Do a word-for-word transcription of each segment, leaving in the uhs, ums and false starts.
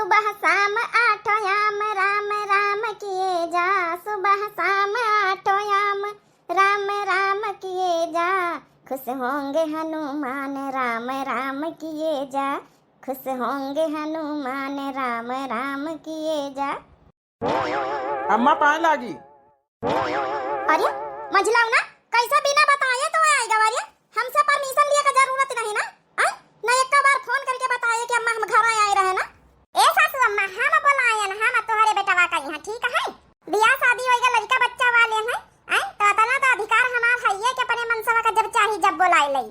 सुबह शाम आठो याम राम राम किए जा, सुबह शाम आठो याम राम राम किए जा, खुश होंगे हनुमान राम राम किए जा, खुश होंगे हनुमान राम राम किए जा। अम्मा पाए लागी। अरे मंझिलौना, कैसा बिना बताए तू आए गवा रे? हमसे परमिशन लिए का जरूरत नहीं ना? आय? ना एक बार फोन करके बताए कि अम्मा हम घर आए रहे ना। ए सासू अम्मा, हम बोलायन, हम तोहरे बेटवा का यहाँ, ठीक है? बियाह शादी होइगा, लड़का बच्चा वाले हैं, आय? तो अतना तो अधिकार हमार है ये कि अपने मनसवा का जब चाही जब बोलाए लई।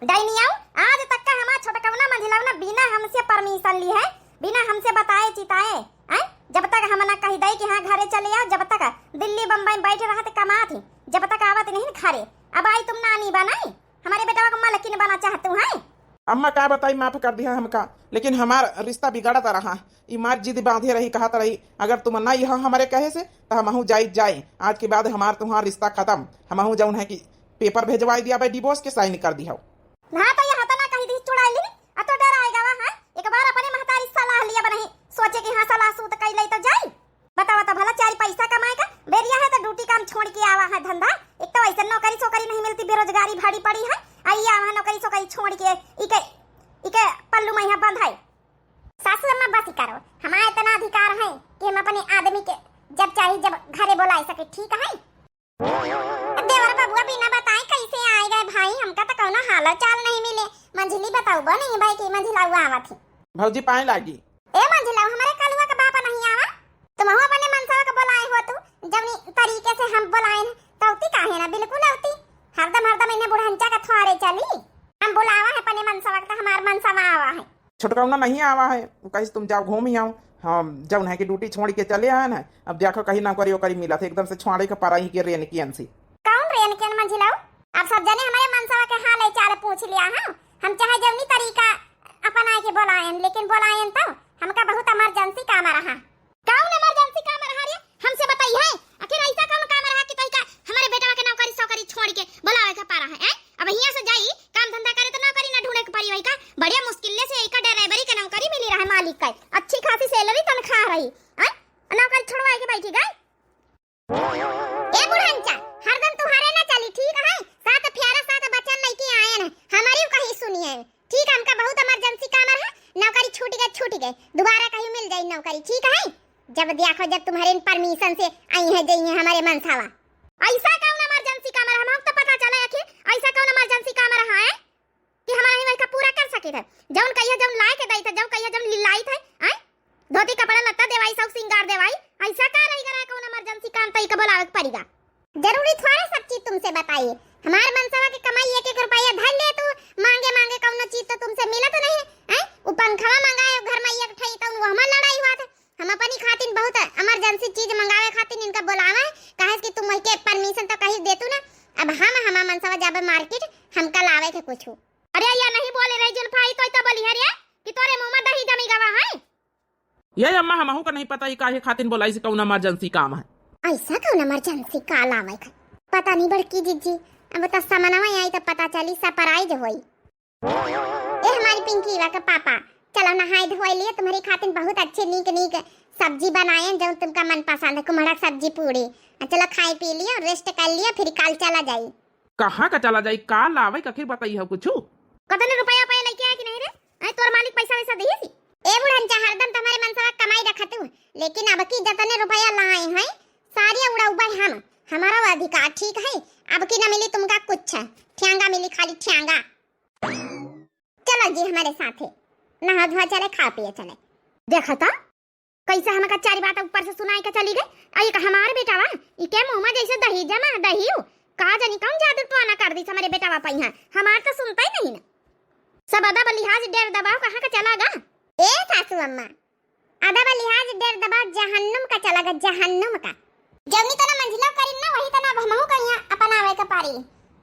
डैनियाऊ, आज तक का हमार छोटकवना मंझिलौना बिना हमसे परमिशन ली है, बिना हमसे बताए चिताए, आय? जब तक हम ना कही दई कि हाँ घरे चले आओ, जब तक दिल्ली बम्बई बैठे रहत कमात ही, जब तक आवत नहीं घरे। अब आई तुम नानी बनाई, हमारे बेटवा को मलकिन बना चाहतू है। अम्मा का बताई, माफ कर दिया हमका, लेकिन हमार रिश्ता बिगड़त रहा। ई मार जिद बांधे रही, कहत रही, "अगर तुम ना यहाँ हमारे कहे से, तो हमहू जाई जाए। आज के बाद हमार तुम्हार रिश्ता खत्म। हमहू जौन है कि पेपर भेजवाई दिया भाई, डिवोर्स के साइन कर दिया।" हाँ, तो ये हतना कही दी चुड़ाई ली, आ तो डर आएगा वहाँ। एक बार अपने महतारी सलाह लिया बनाई, सोचे कि हाँ सलाह सूत कई लई तो जाई। बतावा तो भला, चार पैसा कमाए का बेरिया है तो ड्यूटी काम छोड़ के आवा है धंधा। एक तो ऐसे नौकरी सोकरी नहीं मिलती, बेरोजगारी भारी पड़ी है, आ ये आवा है नौकरी सोकरी छोड़ के, इके, इके पल्लू में यहाँ बंधाई। सासू अम्मा बस करो, हमारा इतना अधिकार है कि हम अपने आदमी के जब चाही जब घरे बुलाए सके, ठीक है? देवर बबुआ बिना बताए कैसे आए गए भाई, हमका तो कौनो हालो चाल नहीं मिले। मंझिली बताउबो नहीं भाई कि मंझिलौआ आवत ही। भौजी पाए लागी। ए मंझिलऊ, हमारे कलुआ का बापा नहीं आवा? तुमहू अपने मनसवा के बुलाए हो तू, जवनी तरीके से हम बुलाए न, तौती काहे ना, बिल्कुल औती। हरदम हरदम इन्हें बुढ़ंचा का थ्वारे चली। हम बुलावा है अपने मनसवा के, तो हमार मनसवा आवा है। छोटकौना नहीं आवा है, वो कहिस तुम जाओ घूम ही आओ। हम जौन है कि ड्यूटी छोड़ के चले आए ना, अब देखो कहीं नौकरी वोकरी मिला था, एकदम से छोड़े के परा ही के रेन की अंसी। कौन रेन के मंझिलऊ? अब सब जने हमारे मनसवा के हाल है चाल पूछ लिया है। हम चाहे जौनी तरीका अपना के बोलायन, लेकिन बोलायन तो हमका बहुत इमरजेंसी काम रहा। कौन इमरजेंसी काम रहा रे? हमसे बताई है, आखिर ऐसा कौन काम रहा कि तोहिका हमारे बेटवा के नौकरी सौकरी छोड़ के बोलावे के परा है, हैं? अब हियां से जाई काम धंधा करे तो नौकरी ना ढूंढे के पड़ी, वही का बढ़िया मुश्किल से एका ड्राइवरी के नौकरी मिली रहा मालिक का, अच्छी खासी सैलरी तनख्वाह रही, हैं? नौकरी छोड़वा के बैठी गई। ए बुढ़ंचा, हरदम तुम्हारे ना चली, ठीक है? सात प्यारा सात बचन लेके आयन, हमारी कहीं सुनिए। ठीक है, हमका बहुत इमरजेंसी काम है, नौकरी छूट गए, छूट गए, दोबारा कहीं मिल जाई नौकरी, ठीक है? जब देखो, जब तुम्हारे इन परमिशन से आई है, जई है हमारे मनसावा। ऐसा कौन इमरजेंसी काम रहा, हमको तो पता चला आखिर ऐसा कौन इमरजेंसी काम रहा है कि हमारा ही वही का पूरा कर सके थे। जौन कहिए, जौन लाए के दई थे, जौन कहिए, जौन लिलाई थे, आए? धोती कपड़ा लत्ता देवाई, सब सिंगार देवाई, ऐसा का रही करा कौन इमरजेंसी काम तई का बोलावे के पड़ीगा। जरूरी थोड़े सब चीज तुमसे बताइए। हमार मनसवा के कमाई एक एक रुपया धर ले तू, मांगे मांगे कौनो चीज तो तुमसे मिलत नहीं है। उ पंखवा मंगाए घर में एक ठई तो वो हमार लड़ाई हुआ था। हम अपनी खातिन बहुत इमरजेंसी चीज मंगावे खातिन इनका बोलावे, काहे कि तुम वही के परमिशन तो कहीं देतू ना। अब हम हमार मनसवा जाबे मार्केट, हमका लावे के कुछ। अरे या नहीं बोले रही जुल्फा, ई तो, तो बोली है रे कि तोरे मुंह में दही जमी गवा है। ये अम्मा, हमहू का नहीं पता, ई काहे खातिन बोलाई से कौन इमरजेंसी काम है। ऐसा कौन इमरजेंसी का लावे का? पता नहीं बड़की जिज्जी, अब तो समनवा आई तो पता चली, सरप्राइज होई। ए हमारी पिंकीवा के पापा, चलो नहाए धोए लिए, तुम्हारी खातिन बहुत अच्छे नीक नीक सब्जी बनाए, जो तुमका मन पसंद है, कुम्हड़ा सब्जी पूड़ी। आ चलो खाए पी लियो, रेस्ट कर लियो, फिर कल चला जाई। कहाँ का चला जाई, का लावे का, आखिर बताई हो कुछ? कतने रुपया पे लेके आए कि नहीं रे? अरे तोर मालिक पैसा वैसा दिए सी? ए बुढ़ंचा, हरदम तुम्हारे मनसवा कमाई रखत हूँ, लेकिन अब की जतने रुपया लाए हैं सारे उड़ाऊ भाई हम, हमारा वो अधिकार ठीक है। अब की न मिली तुमका कुछ, ठ्यांगा मिली, खाली ठ्यांगा। चलो जी हमारे साथे, नहा धोआ चले, खा पिए चले। देखा था कैसे हमका चारी बात ऊपर से सुनाई के चली गई। आ एक हमार बेटा बा, इके मुंह में जैसे दही जमा, दही उ। का जानी कौन जादू टोना कर दी हमारे बेटा बा पे यहाँ। हमार तो सुनता ही नहीं ना। सब अदब लिहाज डेर दबाव कहाँ का चला गा? ए सासू अम्मा, अदब लिहाज डेर दबाव जहन्नुम का चला गा, जहन्नुम का। जौनी तना मंझिलऊ करिन ना, वही तना अब हमहू का यहाँ अपनावे के पड़ी,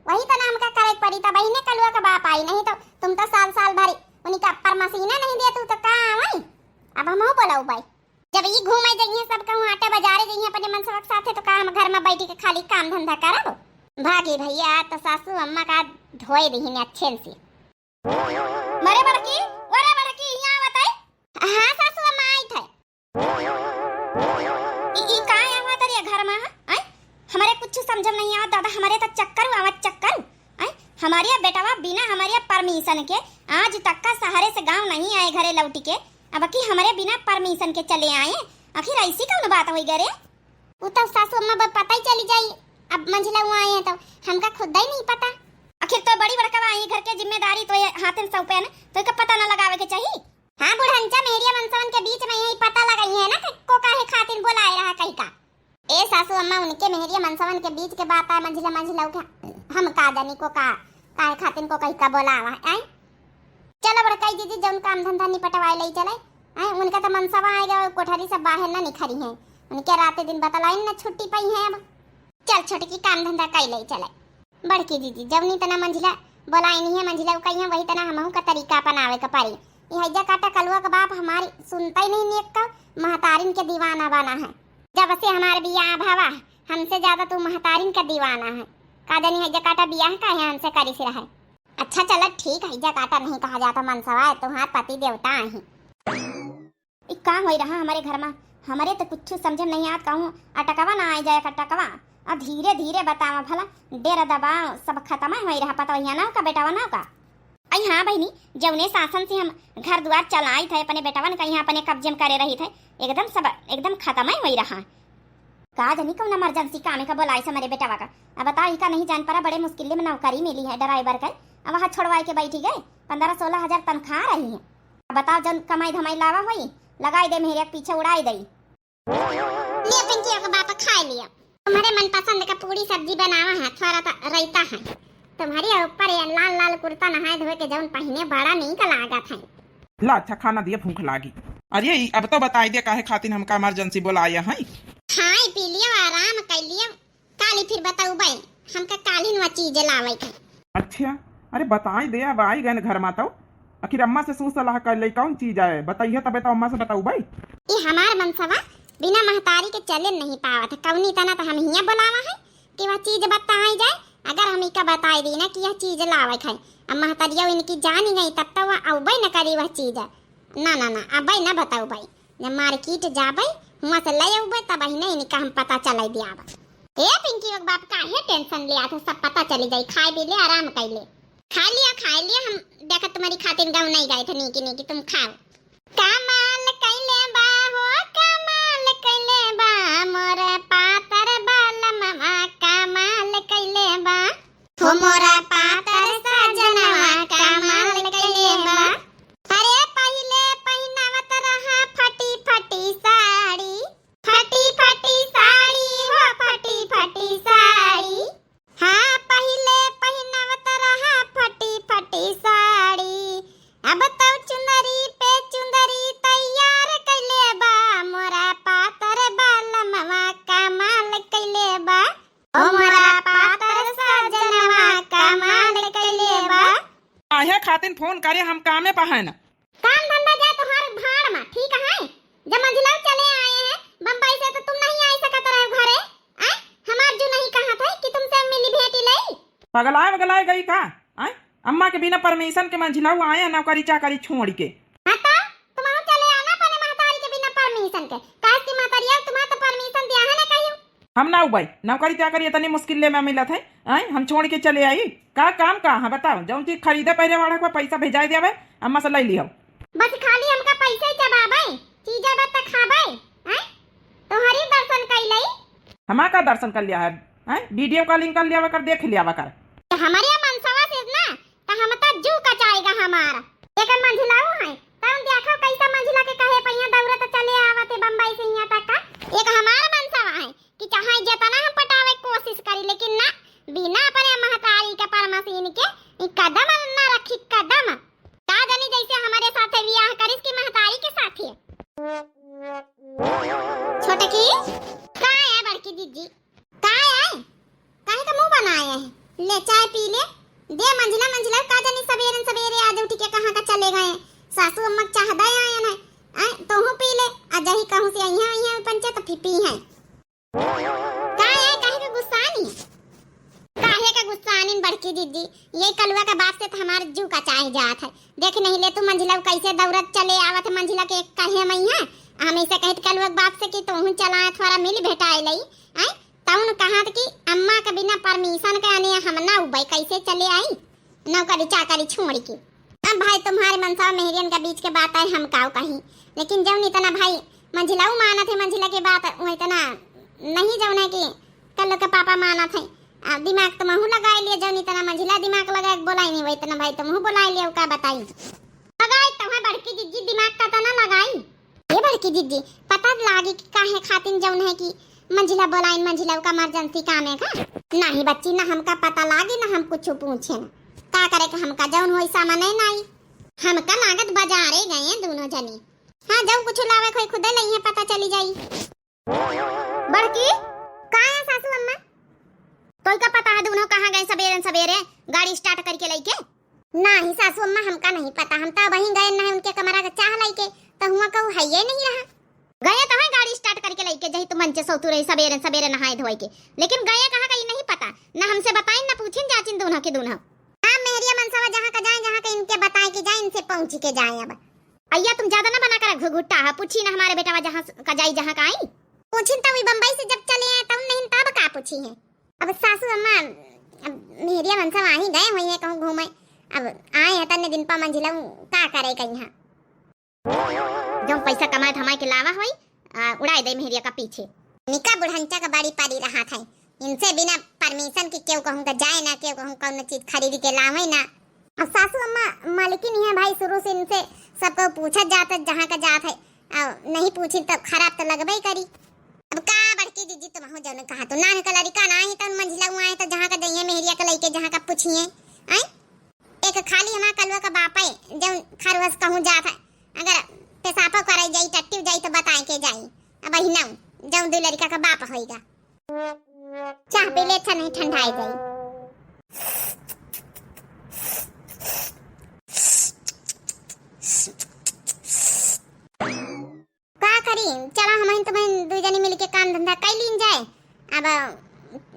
वही तना हमका करे के पड़ी। तब बहिने कलुआ का बाप आई, नहीं तो तुम तो साल साल भरी उनका पर मसीना नहीं दिया तू तो का आवई? अब हमहू बोलाऊ बाई, जब ई घूमे जइहे सब कहूँ आटे बाजारे जइहे अपने मनसवा के साथे, तो का हम घर में बैठी के खाली काम धंधा करब? भागी भैया, तो सासू अम्मा का धोए दीहिन अच्छे से। मरे बड़की, ओरे बड़की, यहाँ आवत है। हाँ सासू अम्मा, आई थे। जब नहीं आवत दादा, हमरे त चक्कर आवत चक्कर। आय, हमरे बेटवा बिना हमरे permission के आज तक का शहरे से गाँव नहीं आए घरे लौटी के। अब की हमरे बिना permission के चले आए, आखिर ऐसी कौन बात होई गे रे? उ तो सासू अम्मा ब-, पता ही चली जाई। अब मंझिला हुआ आए हैं तो हमका खुद ही नहीं पता। आखिर तो बड़ी बड़का आई घर के जिम्मेदारी तो ये हाथन सौंपे न, तो इका पता न लगावे के चाहिए। हाँ बुढ़ंचा, मेहरिया मनसवन के बीच में यही पता लगाई है ना कि को काहे खातिर बोलाए रहा कहीं का। ए सासू अम्मा, उनके मेहरिया मनसवन के बीच के बात आए, मंझिला मंझिला उठा, हम का जानी को का, काहे खातिर को कहीं का बोलावा है, आय? चलो बड़काई दीदी, जौन काम धंधा निपटवाए ले चले, आय? उनका तो मनसवा आएगा, वो कोठरी से बाहर ना निखरी है, उनके रात दिन बतलाइन ना छुट्टी पाई है अब। चल छोटकी, काम धंधा कई ले चले। बड़की दीदी, जौनी तना मंझिला बोलाइनी है, मंझिला उ कहिया, वही तना हमहू का तरीका अपनावे के पड़ी। ई हैजा काटा कलुआ के बाप हमारी सुनता ही नहीं नेक का, महतारिन के दीवाना बना है। जब से हमार बियाह भवा, हमसे ज्यादा तू महतारिन का दीवाना है। का जानी हैजा काटा बियाह काहे हमसे करिस रहे। अच्छा चला ठीक है, हैजा काटा नहीं कहा जाता, मनसवा है, तुम्हार पति देवता है। ई का होई रहा हमरे घर मा? हमरे त कुछ समझे में नहीं आवत, कहूँ अटकवा ना आए जाए, अटकवा। आ धीरे धीरे बतावा भला, डेरा दबाव सब खतम होई रहा, पतवहिया ना का, बेटावा ना का। आई हाँ बहिनी, जौने शासन से हम घर दुआर चलाइत है, अपने बेटवन का यहाँ अपने कब्जे में करे रहित है, एकदम सब, एकदम खतम होई रहा। का जानी कौन emergency काम का बोलाइस हमरे बेटवा का। अब बताओ, इका नहीं जान पड़ा, बड़े मुश्किल में नौकरी मिली है driver का, अब वहाँ छोड़वाए के बैठी गए, पन्द्रह सोलह हजार तनख्वाह रही है। अब बताओ, जौन कमाई धमाई लावा होई, लगाई दे मेहरिया के पीछे, उड़ाई दई। ले पिंकी के बाप, खाए लिया, तुम्हारे मनपसंद का पूरी सब्जी बनावा है, थोड़ा सा रायता है, तुम्हारी ऊपर ये लाल लाल कुर्ता नहाए धोए के जौन पहिने बड़ा नीक लागत है। ला, अच्छा खाना दिया, भूख लागी। अरे, ई अब तो बताई दे काहे खातिर हमका emergency बोलाया है। खाई पी लियो, आराम कर लियो, काली फिर बतौबे, हमका काली नवा चीज लावे के। अच्छा, अरे बताई दे, अब आई गए घर मा तो। आखिर अम्मा से सू सलाह कर ले, कौन चीज आए, बताइए तबे तो अम्मा से बतौबे। ई हमार मनसवा बिना महतारी के चले नहीं पावत है, कौनी तना तो हम हियाँ बोलावा है कि वह चीज बताई जाए। अगर हम इका बताई दी ना कि यह चीज लावे के है, अब महतरिया इनकी जानी गई, तब तो वह अउबे न करी वह चीज। ना, ना, ना, अबे न बतउबे। जब market जाबे, हुआं से ले अउबे, तब ही नहीं इनका हम पता चले दियाबे। ए पिंकी के बाप, काहे tension लिया थे, सब पता चली जाई, खाए पी ले, आराम कर ले। खा लिया, खा लिया, हम देखा तुम्हारी खातिर गाँव नहीं गए थे, नीकी नीकी तुम खाओ। कमाल कैले बा हो, कमाल कैले बा, मोर पातर बालमवा कमाल कैले बा। हो मोरा पातर सजनवा कमाल कैले बा। अरे पहिले पहिनावत रहा फटी फटी साड़ी, फटी फटी साड़ी हो, फटी फटी साड़ी। हाँ, पहिले पहिनावत रहा फटी फटी साड़ी, अब तो चुंदरी पे चुंदरी तैयार कैले बा, मोरा पातर बालमवा कमाल कैले बा। ओ मोरा पातर सजनवा कमाल कैले बा। काहे खातिन फोन करे, हम कामे पा है ना। काम धंधा जा तोहार भाड़ मा, ठीक है? जब मंझिलऊ चले आए हैं बम्बई से तो तुम नहीं आ सकत रहे घरे, आय? हमार जू नहीं कहत है कि तुमसे मिली भेटी लई। पगलाए वगलाए गई का? आय? अम्मा के बिना permission के मंझिलऊ आए हैं नौकरी चाकरी छोड़ के। हाँ तो, तुमहू चले आना अपने महतारी के बिना permission के। काहे कि महतारिया तुम्हार तो permission दिया है ना कहियो। हम ना उबई, नौकरी चाकरी इतनी मुश्किल ले में मिलत है, आय, हम छोड़ के चले आई। का काम का है बताओ, जौन चीज खरीदे पहरे वाला को पैसा भेजाए देवे, अम्मा से ले लियो। बस खाली हमका पैसा ही चबाबे, चीज बा त खाबे, आय? तोहरी दर्शन कैले। हमार का दर्शन कर लिया है, आय? Video calling कर लिया कर, देख लिया कर। तो हमारे मनसवा से ना, तो हम तो जू कचाएगा हमार। एक मंझिलाऊ है, तब देखो कैसा मंझिला के कहे पहिया दौड़त चले आवत है बम्बई से यहाँ तक का। एक हमार मनसवा है, कि चाहे जितना हम पटावे के कोशिश करी, लेकिन ना, बिना अपने महतारी के परमसीन के ई कदम ना रखी, कदम। का जानी जैसे हमारे साथे बियाह करिस कि महतारी के साथे। छोटकी, का है बड़की दीदी? का है? काहे का मुंह बनाए है? ले चाय पी ले। दे मंझिला, मंझिला का जानी सबेरन सबेरे आज उठ के कहाँ का चले गए। सासू अम्मा के चाह दे आयन है। आय, तोहू पी ले। आ जही कहूँ से अइहा, अइहा पंचे तो फिर पी है। काहे, काहे के गुस्सानी? काहे के गुस्सानी बड़की दीदी? ये कलुआ के बाप से तो हमार जू कचाए जात है। देख नहीं ले तू मंझिला कैसे दौड़त चले आवत है, मंझिला के कहे मइया। हम ऐसे कहित कलुआ के बाप से कि तोहू चला थोड़ा मिल भेटाए लई। आय, तउन कहत कि अम्मा के बिना permission के अने हम ना उबई, कैसे चले आई नौकरी चाकरी छोड़ के। अब भाई तुम्हारे मनसा मेहरियन के बीच के बात है, हम काउ कही, लेकिन जउन इतना भाई मंझिलाऊ मानत है मंझिला के बात, वो इतना नहीं जउन है कि कल्लू के पापा मानत है। आ, दिमाग तो महू लगाए लिए, जउन इतना मंझिला दिमाग लगा के बोलाई नहीं, वो इतना भाई तुमहू बोलाई लिए, का बताई। लगाई तो है बड़की जिज्जी, दिमाग का तो ना लगाई। ए बड़की जिज्जी, पता लागी कि काहे खातिन जउन है कि मंझिला बोलाइन, मंझिला का emergency काम है का? नहीं बच्ची, ना हमका पता लागी, ना हम कुछ पूछे ना। का करे के हमका जउन होई सामने नाई। हमका लागत बजारे गए दूनों जनी। हाँ, जउन कुछ लावे कोई खुदे लई है, पता चली जाई। बड़की, का है सासू अम्मा? तोई का पता है दूनों कहाँ गए सबेरे सबेरे गाड़ी start करके लइके? नाही सासू अम्मा, हमका नहीं पता, हम तो वहीं गए ना है उनके कमरा का चाह लइके, तो हुआ कहू है ये नहीं रहा। गए तो है गाड़ी start करके लइके, जही तू मंचे सोतू रही सबेरे सबेरे नहाए धोए के, लेकिन गए कहाँ का ये नहीं पता, ना हमसे बताइन ना पूछिन जाचिन दूनों के दूनों। हाँ मेहरिया मनसवा जहाँ का जाए, जहाँ का इनके बताए के जाए, इनसे पहुँच के जाए। अब अइया तुम ज्यादा ना बना कर घुघुट्टा है, पूछी ना हमारे बेटवा जहाँ का जाई जहाँ का आई। पूछिन तब ई बम्बई से जब चले आए तब नहीं तब का पूछी है। अब सासू अम्मा, अब मेहरिया मनसा वहीं गए हुई है कहूँ घूमे, अब आए हैं तन्ने दिन पा मंझिला का करे कहीं हाँ। जउन पैसा कमाए धमाए के लावा होई, आ, उड़ाए दे मेहरिया का पीछे। निका बुढ़ंचा का बड़ी परी रहा था, इनसे बिना permission के केहू कहूँ का जाए ना, केहू कहूँ कउनो चीज खरीद के लावे ना। अब सासू अम्मा मालकिन ही है भाई, शुरू से इनसे सबको पूछत जात है जहाँ का जात है, और नहीं पूछी तो खराब तो लगबे करी। अब का बड़की जिज्जी तुमहू जउन कहा तो नान का लड़िका ना ही तउन मंझिला हुआ है तो जहाँ का जइए मेहरिया का लइके जहाँ का पूछिए। आए एक खाली हमार कलुआ का बाप है जउन खरवस कहूँ जात है, अगर पेशाबो करे जाई टट्टी जाई तो बताए के जाई। अब ही ना जउन दू लड़िका का बाप होइगा। चाह पी ले, अच्छा नहीं ठंडाए जाई। का करी, चला हमहिन तुमहिन दुइ जनी मिलके काम धंधा कइ लीन जाए। अब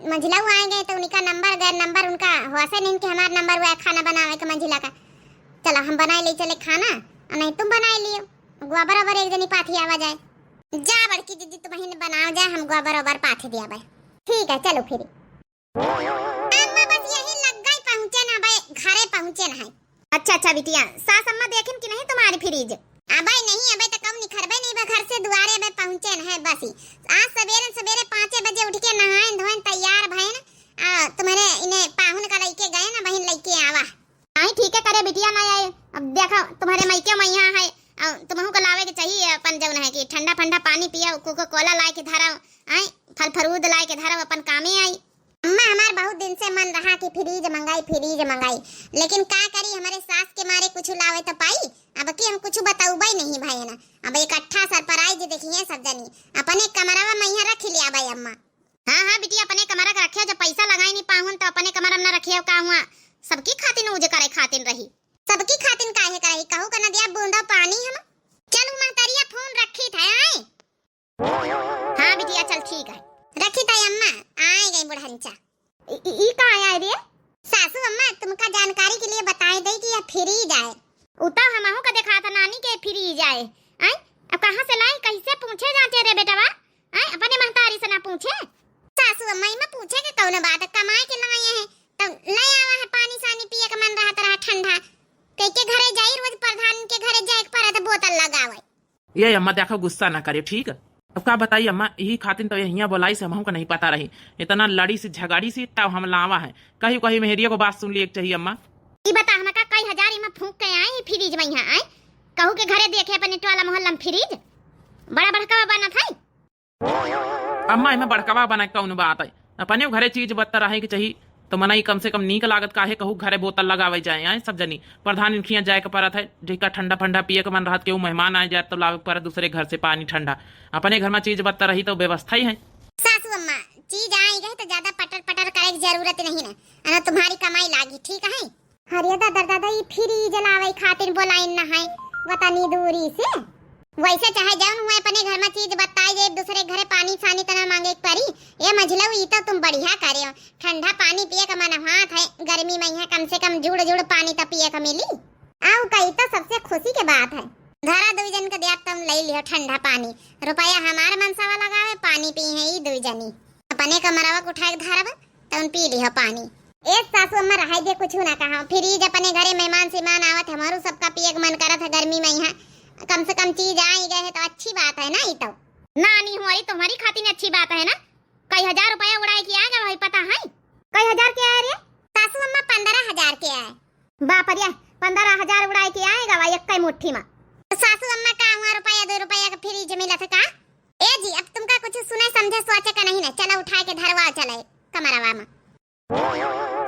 मंझिलऊ आए गए तो उनका नंबर गए, नंबर उनका होसे नहीं कि हमार नंबर हुआ खाना बनावे के मंझिला का। चला हम बनाए ले चले खाना, और नहीं तुम बनाए लियो, गोबर ओबर एक जनी पाथी आवा जाए। जा बड़की दीदी तुमहिन बनाओ जाए, हम गोबर ओबर पाथी दिया भाई। ठीक है चलो फिर। अम्मा बस यही लग गई, पहुँचे ना बे, घरे पहुँचे ना है। अच्छा, अच्छा बिटिया, सास अम्मा देखिन कि नहीं तुम्हारी फ्रिज? अबे नहीं, अबे तो कहूँ निखरबे नहीं बे घर से दुआरे, अबे पहुँचे ना है बस ही। आज सवेरे सवेरे पाँचे बजे उठ के नहाए धोए तैयार भयन, आ, तुम्हारे इन्हें पाहुन का लइके गए ना बहिन लइके आवा। आई ठीक है करे बिटिया ना आए, अब देखा तुम्हारे मइके मइया है, आ, तुमहू का लावे के चाहिए अपन जौन है कि ठंडा फंडा पानी पिया, कोको कोला लाए के धरा, आई फल फरूद लाए के धरा, अपन कामे आई। अम्मा, हमार बहुत दिन से मन रहा कि फ्रिज मंगाई, फ्रिज मंगाई, लेकिन का करी, हमारे सास के मारे कुछ लावे तो पाई। अब की हम कुछ बतौबे नहीं भयन। अब इकट्ठा सरप्राइज देखिए सब जनी, अपने कमरवा में यहाँ रख लिया भाई अम्मा। हाँ, हाँ बिटिया, अपने कमरा के रखे, जब पैसा लगाई नहीं पाहुन तो अपने कमरा में ना रखे, का हुआ, सबकी खातिन यूज करे खातिन रही। सबकी खातिन काहे करही, कहू का न दिया बूंदा पानी हम। चलू महतरिया, फोन रखी था, आए। हाँ बिटिया, चल ठीक है। रखी था अम्मा, आए गई बुढ़ंचा। ई, ई, ई का आया है रे? सासू अम्मा, तुमका जानकारी के लिए बताए दे कि यह फ्रिज आए। उ तो हमहू का देखा था नानी के फ्रिज आए। आए, अब कहाँ से लाई, कैसे पूछे जाते रे बेटवा? आए, अपने महतारी से ना पूछे। सासू अम्मा, इमा पूछे के कौन बात है, कमाए के लाए हैं, तो ले आवा है, पानी सानी पिए के मन रहत रहा ठंडा। कह के घरे जाई, रोज प्रधान के घरे जाए के पड़त बोतल लगावे। ये अम्मा देखो, गुस्सा ना करे, ठीक? अब का बताई अम्मा, यही खातिन तो यहिया बोलाई से हमहू का नहीं पता रही। इतना लड़ी से झगड़ी से तब हम लावा है। कही कही मेहरिया को बात सुन लिए के चाहिए अम्मा। ई बता, हम का कई हजार इमा फूंक के आए ही फ्रिज में यहाँ आए, कहू के घरे देखे अपने टोला मोहल्ला में फ्रिज बड़ा बड़का बनत है। अम्मा, एमे बड़कवा बना के कौन बात है? अपने घरे चीज बत्तर रहे के चाही, तो मनई कम से कम नीक लागत काहे कहू घरे बोतल लगावे जाए, आए सब जनी। प्रधान इनखियाँ जाए के परत है, जेका ठंडा फंडा पिए के मन रहत, केहू मेहमान आए जाए तो लावे के परत दूसरे घर से पानी ठंडा। अपने घर में चीज बत्तर रही तो व्यवस्था ही है। सासू अम्मा, चीज आई गई तो ज्यादा पटर पटर करे के जरूरत नहीं ना, अना तुम्हारी कमाई लागी, ठीक है? अरे दादा, दादा, ई फ्रिज लावे खातिर बोलाइन ना है, वतनी दूरी से। वैसे चाहे जौन हुए, अपने घर में चीज बताई जाए, दूसरे घरे पानी सानी तना मांगे के परी। ए मझलऊ, ई तो तुम बढ़िया करे हो, ठंडा पानी पिए का मन हाथ है, गर्मी में यहाँ कम से कम जुड़ जुड़ पानी तो पिए का मिली। आऊ का, ई तो सबसे खुशी के बात है। धरा दुई जन के दिया, तुम ले लियो ठंडा पानी, रुपया हमार मनसावा लगावे, पानी पी है ई दुई जनी। अपने कमरवा के उठाए के धरब, तउन पी लिह पानी। ए सासू अम्मा, रहाई दे, कुछ ना कहा। फ्रिज अपने घरे मेहमान सेमान आवत है, हमरो सबका पिए के मन करत है गर्मी में यहाँ। कम से कम चीज आई गए है तो अच्छी बात है ना, ई तो। नानी हो, ई तुम्हारी खातिर अच्छी बात है ना। कई हजार रुपया उड़ाए के आ गए भाई, पता है? कई हजार के आए रे? सासू अम्मा, पन्द्रह हजार के आए। बाप रे, पन्द्रह हजार उड़ाए के आए गवा एक मुट्ठी में। तो सासू अम्मा, का हुआ, रुपया दो रुपया का फ्रिज मिलत है का? ए जी, अब तुमका कुछ सुने समझे सोचे का नहीं ना, चला उठाए के धरवा चले कमरवा में।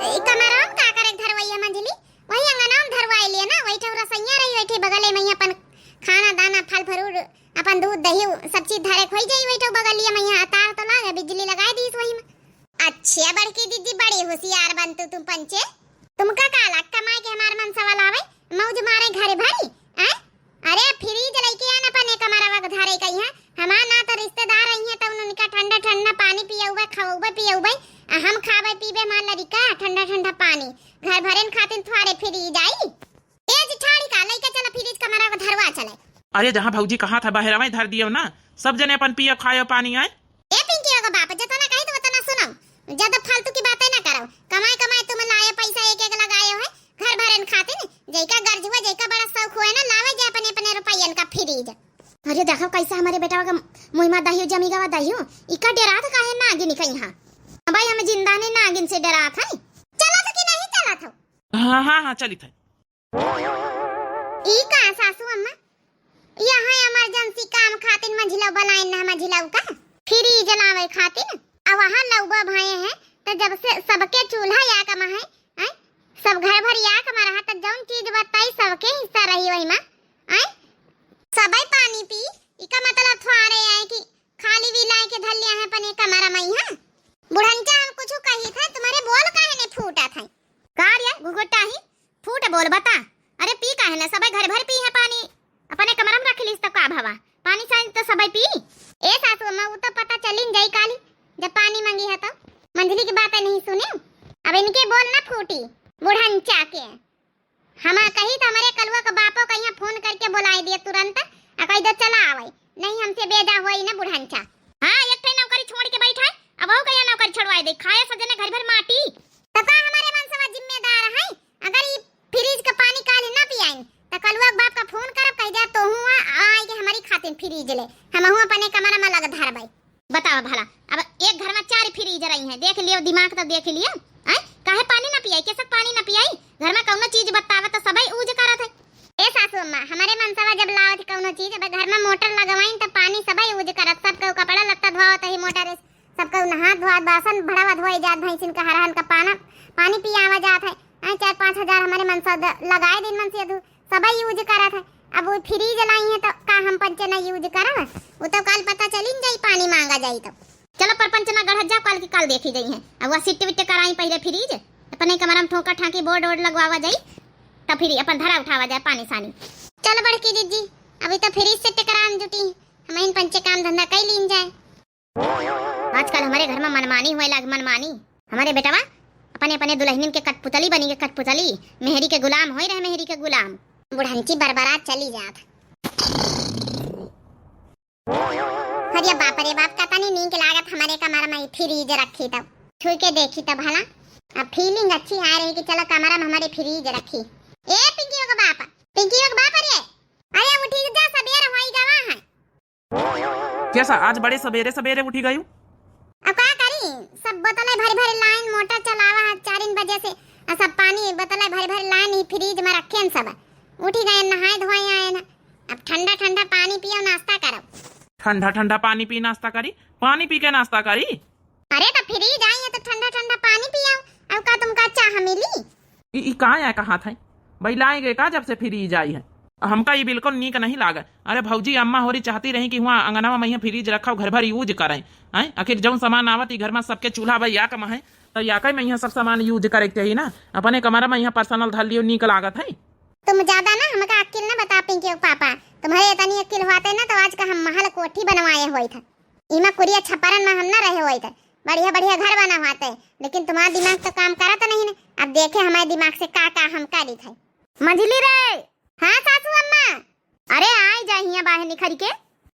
ई कमरवा में का करे के धरवैया मंझली? वही अंगना में धरवाई लिए ना, वही ठे रसोइया रही, वही ठे बगले में ही अपन खाना दाना, फल फ्रूट, अपन दूध दही, सब चीज धरे के होई जाई, वही ठे बगलिया में ही तार तो लागे, बिजली लगाई दीस वही में। अच्छा बड़की दीदी, बड़ी होशियार बन तू, तुम पंचे। तुमका का लाग कमाए के हमार मनसवा लावे, मौज मारे घरे भरी, आय? अरे फ्रिज लइके आन अपने कमरवा के धरे कहिया, हमार ना तो रिश्तेदार आई हैं तो उनका ठंडा ठंडा पानी पियउबे, खवउबे, पियउबे, आ हम खाबे पीबे हमार लड़िका ठंडा ठंडा पानी, घर भरेन खातिन थोड़े फ्रिज आई। ए जी ठाड़ी का लइके चला फ्रिज कमरवा के धरवा चले। अरे जहाँ भौजी कहा था बहरवा धर दियो ना, सब जने अपन पियो खायो पानी आए। ए पिंकी के बाप, जतना कही तो उतना सुनो, ज्यादा फालतू की बातें ना करो। कमाए कमाए तुम लाए पैसा एक एक लगाए हो है घर भरन खातिर, जैका गर्ज हुआ, जैका बड़ा शौक हुआ ना, लावे जाए अपने अपने रुपयन का फ्रिज। अरे देखो कैसे हमारे बेटा का मुहिमा दहियो जमी गवा दहियो, इका डेरात काहे नागिन कहीं हाँ। भाई हम जिंदा ने नागिन से डेरात है। चला था कि नहीं चला था? हाँ हाँ हाँ चली था। ई का सासू अम्मा, यहाँ emergency काम खातिर मझिलऊ बलाइन ना, मझिलऊ का फ्रिज लावे खातिर। अब वहाँ लउबा भाई है तो जब से सबके चूल्हा या कमा है, हैं? सब घर भर या कमा रहा तो जौन चीज बताई सबके हिस्सा रही वही में, हैं? सबई पानी पी, इका मतलब थोड़े आए कि खाली भी लाए के धर लिया है अपने कमरा में यहाँ। बुढ़ंचा हम कुछ कही थे, तुम्हारे बोल काहे नहीं फूटा था? का रे घुघुटा ही फूट बोल बता। अरे पी काहे ना, सबे घर भर पी है पानी, अपने कमरा में रख लीस तो का भवा, पानी सानी तो सबे पी। ए सासू अम्मा, उ तो पता चलिन जाई काली, जब पानी मांगी है तो। मंझली की बात नहीं सुने, अब इनके बोल ना फूटी, बुढ़ंचा के। हम कही तो हमारे कलुआ के बापो कहिया फोन करके बुलाई दिए तुरंत, आ कही दो चला आवे, नहीं हमसे बेजा होई ना बुढ़ंचा। हाँ, एक ठे नौकरी छोड़ के बैठा है, अब वो कहिया नौकरी छोड़वाई दे, खाए सजने घर भर माटी। तो का हमारे मनसवा जिम्मेदार है? अगर ई फ्रिज का पानी काल ना पियाइन, तो कलुआ के बाप का फोन करब, कह जा तो हुआ आए के हमारी खातिर फ्रिज ले, हम हुआ अपने कमरा में लग धरबै। बतावा भला, अब एक घर में चार फ्रिज रही हैं, देख लियो दिमाग तो देख लियो, हैं? काहे पानी ना पियाई, कैसे पानी ना पियाई? घर में कौनो चीज बतावा तो सबई यूज करत है। ए सासू अम्मा, हमारे मनसवा जब लावत कौनो चीज, अब घर में मोटर लगवाइन तो पानी सबई यूज करत, सब केहू कपड़ा लत्ता धोवत है मोटर से, सब केहू नहात धोआत, बासन भड़ावा धोए जात, भैंसिन का हरहन का पाना, पानी पियावा जात है। हैं, चार पाँच हजार हमारे मनसा द-, लगाए दिन मनसे दू, सबई यूज करत है। अब वो फ्रिज लाई है तो का हम पंचे ना यूज करब? वो तो काल पता चलिन जाई, पानी मांगा जाई तो। चलो परपंच ना गढ़त जाओ, काल की काल देखी जाई है। अब वह सिट्ट विट्ट कराई पहले फ्रिज, अपने कमरा में ठोका ठाकी बोर्ड वोर्ड लगवावा जाई, तब फिर अपन धरा उठावा जाए पानी सानी। चलो बड़की दीदी, अभी तो फ्रिज सिट्ट करान जुटी, हम इन पंचे काम धंधा कई लीन जाए। आजकल हमारे घर में मनमानी होए लाग, मनमानी। हमारे बेटवा अपने अपने दुल्हनिन के कठपुतली बनी के कठपुतली, मेहरी के गुलाम होए रहे, मेहरी के गुलाम। बुढ़ंची बरबरा चली जात। अरे बाप रे बाप, कतनी नीक लागत हमारे कमरा में फ्रिज रखी तब। छुई के देखी तब भला, अब फीलिंग अच्छी आ रही कि चलो कमरा में हमारे फ्रिज रखी। ए पिंकियो के बाप, पिंकियो के बाप, अरे, अरे उठी जा, सबेर होई गवा है। कैसा आज बड़े सबेरे सबेरे उठी गयू? अब का करी, सब बोतलें भरी भरी लाइन, मोटर चलावा है चार बजे से, और सब पानी बोतलें भरी भरी लाइन ही फ्रिज में रखे हैं सब। उठी गए, नहाए धोए आए ना, अब ठंडा ठंडा पानी पियो, नाश्ता करो। ठंडा ठंडा पानी पी नाश्ता करी? पानी पी के नाश्ता करी? अरे तो फ्रिज आई है तो ठंडा ठंडा पानी पियो, अब का तुमका चाह मिली? ई, ई का है कहा था? भाई लाए गए का जब से फ्रिज आई है? हमका ई बिल्कुल नीक नहीं लागे। अरे भौजी, अम्मा होरी चाहती रही कि हुआ अंगनवा में यहाँ फ्रिज रखा, घर भर यूज करें, हैं? आखिर जौन सामान आवत ई घर में सबके चूल्हा भाई या कमा है, तो या कई में यहाँ सब सामान यूज करे के चाहिए ना। अपने कमरा में यहाँ पर्सनल धर लियो, नीक लागत है। तुम ज्यादा ना हमका अक्किल ना बता पिंकी के पापा, तुम्हारे इतनी अक्किल होते ना तो आज का हम महल कोठी बनवाए होइत है। इमा कुरिया छपरन में हम ना रहे होइत है, बढ़िया बढ़िया घर बना होते, लेकिन तुम्हारा दिमाग तो काम करत नहीं ना। अब देखे हमारे दिमाग से का का हम करी थे। मंझली रे। हाँ सासू अम्मा। अरे आई जा हिया बाहर निखरी के।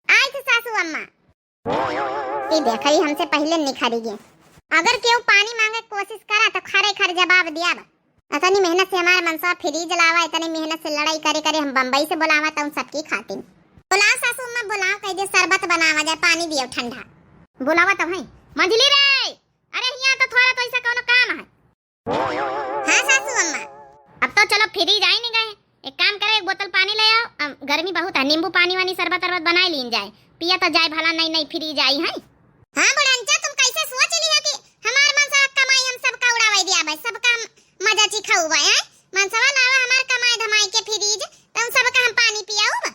आई थे सासू अम्मा। ई देखा, ई हमसे पहिले निखरी गए। अगर केहू पानी मांगे के कोशिश करा तो खरे खर जवाब दिया बा। इतनी मेहनत से हमार मनसवा फ्रिज लावा, इतनी मेहनत से लड़ाई करे करे हम बम्बई से बोलावा तउन सबकी खातिन। बोलाओ सासू अम्मा, बोलाओ, कह दे शरबत बनावा जाए, पानी दियो ठंडा। बोलावा तो है। मंझली रे, अरे हियाँ तो थोड़ा तो ऐसा कौनो काम है। हाँ सासू अम्मा। अब तो चलो फ्रिज आई नहीं गए, एक काम करे, एक बोतल पानी ले आओ। अम, गर्मी बहुत है, नींबू पानी वानी शरबत अरबत बनाए लीन जाए, पिया तो जाए भला, नई नई फ्रिज आई है। हाँ बुढ़नचा, तुम कैसे सोच ली हो कि हमार मनसवा कमाई हम सबका उड़ावाई दिया भाई, सबका हम मजा चिखाऊ भाई, हैं? मनसवा लावा हमार कमाई धमाई के फ्रिज, तो हम सबका हम पानी पियाऊ बा।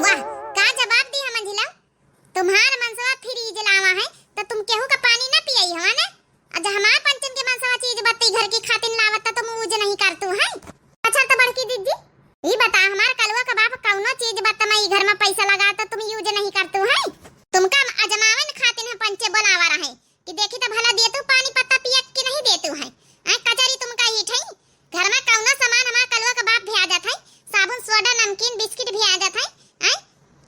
वाह, का जवाब दी हम मंझिला? तुम्हार मनसवा फ्रिज लावा है, तो तुम केहू का पानी ना पियाई हवा ने? अज हमार पंचन के मनसवा चीज बत्ती घर की खातिन लावत, तो तुम यूज नहीं करतू है। अच्छा तो बड़की दीदी, ई बता, हमार कलुआ का बाप कौनो चीज बत्त में ई घर में पैसा लगा, तो तुम यूज नहीं करतू है? तुमका हम अजमावन खातिन हम पंचे बोलावा रहे कि देखी तो भला देतू पानी पत्ता पिया कि नहीं देतू है। आए कचरी तुमका ही ठई, घर में कौनो सामान हमार कलुआ का बाप भी आ जात है, साबुन, सोडा, नमकीन, बिस्किट भी आ जात है। आए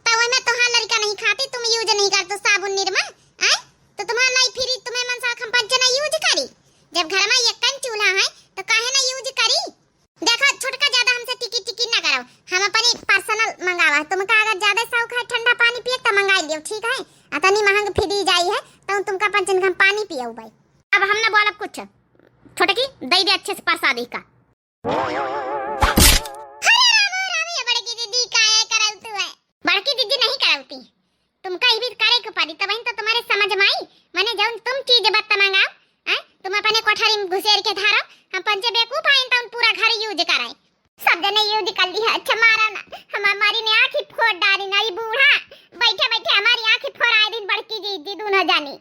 तो वही में तोहार लड़का नहीं खाती, तुम यूज नहीं करतू साबुन, निरमा। आए तो तुम्हार लाई फ्रिज, तुम्हें मनसवा हम पंचे नहीं यूज करी। जब घर में एक कन चूल्हा है तो काहे ना यूज करी? देखो छोटका, ज्यादा हमसे टिकी टिकी ना करो, हम अपनी पर्सनल मंगावा है। तुमका अगर ज्यादा शौक है ठंडा पानी पिए तो मंगाई लियो, ठीक है? अतनी महंग फ्रिज आई है तो तुमका पंचन हम पानी पियाऊ भाई। अब हम ना बोलब कुछ, छोटकी दे दे अच्छे से प्रसादी का। अरे रामो राम, ये बड़की दीदी काहे करौतू है? बड़की दीदी नहीं करौती, तुमका ई भी करे के पड़ी, तबहिन तो तुम्हारे समझ में आई। मने जौन तुम चीज बत्त मंगाओ, हैं? तुम अपने कोठरी में घुसेर के धारो, हम पंचे बेवकूफ आइन तौन पूरा घर यूज कराए। सब जने यूज कर ली है, अच्छा मारा ना, हमार मारी ने आँखी फोड़ डारी ना, ई बूढ़ा बैठे बैठे हमारी आँखी फोड़ आए दिन बड़की जी, जी दोनों जानी।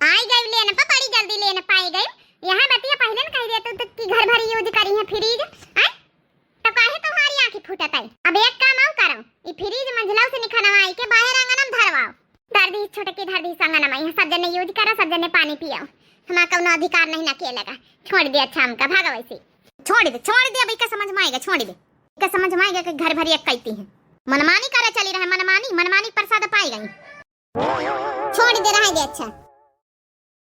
आई गई लेन पर बड़ी जल्दी लेन पाई गई, यहाँ बतिया पहले न कह देतू तो कि घर भर यूज करी है फ्रिज, हैं? तो काहे तुम्हारी आँखी फूटत है? अब एक काम और करो, ई फ्रिज मंझिलौ से निखनवाई के बाहर आंगन में धरवाओ। धर दी छोटकी, धर दी संगन में, यहाँ सब जने यूज करो, सब जने पानी पियो। हमार कौनो अधिकार नहीं ना किए लगा, छोड़ दे। अच्छा हमका भागो ऐसे। छोड़ दे, छोड़ दे, अब इका समझ में आएगा, छोड़ दे। इका समझ में आएगा कि घर भर एक कैती है। मनमानी करे चली रहे, मनमानी, मनमानी प्रसाद पाई गई। छोड़ दे, रह दे। अच्छा